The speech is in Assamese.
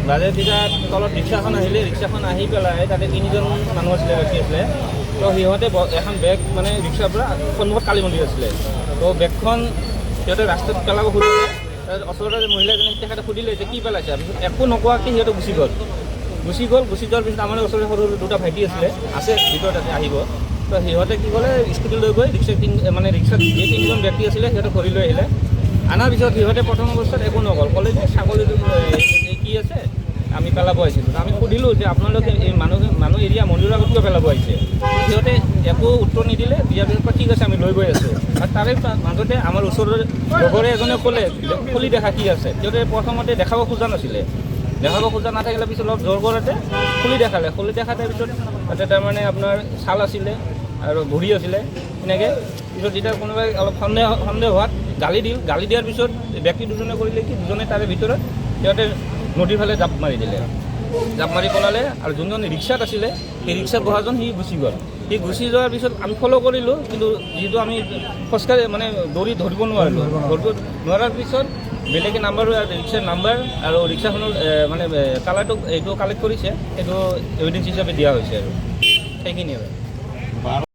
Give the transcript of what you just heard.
বাজে তেতিয়া তলত ৰিক্সাখন আহিলে। ৰিক্সাখন আহি পেলাই তাতে তিনিজন মানুহ আছিলে, ব্যক্তি আছিলে। তো সিহঁতে এখন বেগ, মানে ৰিক্সাৰ পৰা সন্মুখত কালী মন্দিৰ আছিলে, তো বেগখন সিহঁতে ৰাস্তাত পেলাব খুজিলে। তাৰপিছত ওচৰতে মহিলাজনী, তেখেতে সুধিলে যে কি পেলাইছে। পিছত একো নোকোৱাকৈ সিহঁতে গুচি গ'ল। গুচি গ'ল। গুচি যোৱাৰ পিছত আমাৰ ওচৰতে সৰু সৰু দুটা ভাইটি আছিলে, আছে ভিতৰত আছে, আহিব। তো সিহঁতে কি ক'লে, স্কুটি লৈ গৈ ৰিক্সা তিন মানে ৰিক্সাত যি তিনিজন ব্যক্তি আছিলে, সিহঁতে ধৰি লৈ আহিলে। অনাৰ পিছত সিহঁতে প্ৰথম অৱস্থাত একো নক'ল। ক'লে যে ছাগলীটো এই কি আছে, আমি পেলাব আহিছিলোঁ। আমি সুধিলোঁ যে আপোনালোকে এই মানুহ মানুহ এৰিয়া মন্দিৰৰ আগত কিয় পেলাব আহিছে? সিহঁতে একো উত্তৰ নিদিলে। দিয়াৰ পিছত কয়, ঠিক আছে, আমি লৈ গৈ আছোঁ। আৰু তাৰে মাজতে আমাৰ ওচৰৰে লগৰে এজনে ক'লে যে খুলি দেখা কি আছে। সিহঁতে প্ৰথমতে দেখাব খোজা নাছিলে। দেখাব খোজা নাথাকিলে পিছত অলপ জোৰ কৰোঁতে খুলি দেখালে। খুলি দেখাতে পিছত তাতে তাৰমানে আপোনাৰ ছাল আছিলে আৰু ভৰি আছিলে সেনেকৈ। পিছত যেতিয়া কোনোবাই অলপ সন্দেহ সন্দেহ হোৱাত গালি দিল। গালি দিয়াৰ পিছত ব্যক্তি দুজনে কৰিলে কি, দুজনে তাৰে ভিতৰত সিহঁতে নদীৰ ফালে জাপ মাৰি দিলে। জাপ মাৰি পলালে। আৰু যোনজন ৰিক্সাত আছিলে, সেই ৰিক্সাত বহাজন সি গুচি গ'ল। সি গুচি যোৱাৰ পিছত আমি ফ'ল' কৰিলোঁ, কিন্তু যিহেতু আমি খোজকাঢ়ি মানে দৌৰি ধৰিব নোৱাৰিলোঁ। ধৰিব নোৱাৰাৰ পিছত বেলেগে নাম্বাৰ, ৰিক্সাৰ নাম্বাৰ আৰু ৰিক্সাখনৰ মানে কালাৰটো এইটো কালেক্ট কৰিছে। সেইটো এভিডেঞ্চ হিচাপে দিয়া হৈছে আৰু সেইখিনিয়ে আৰু।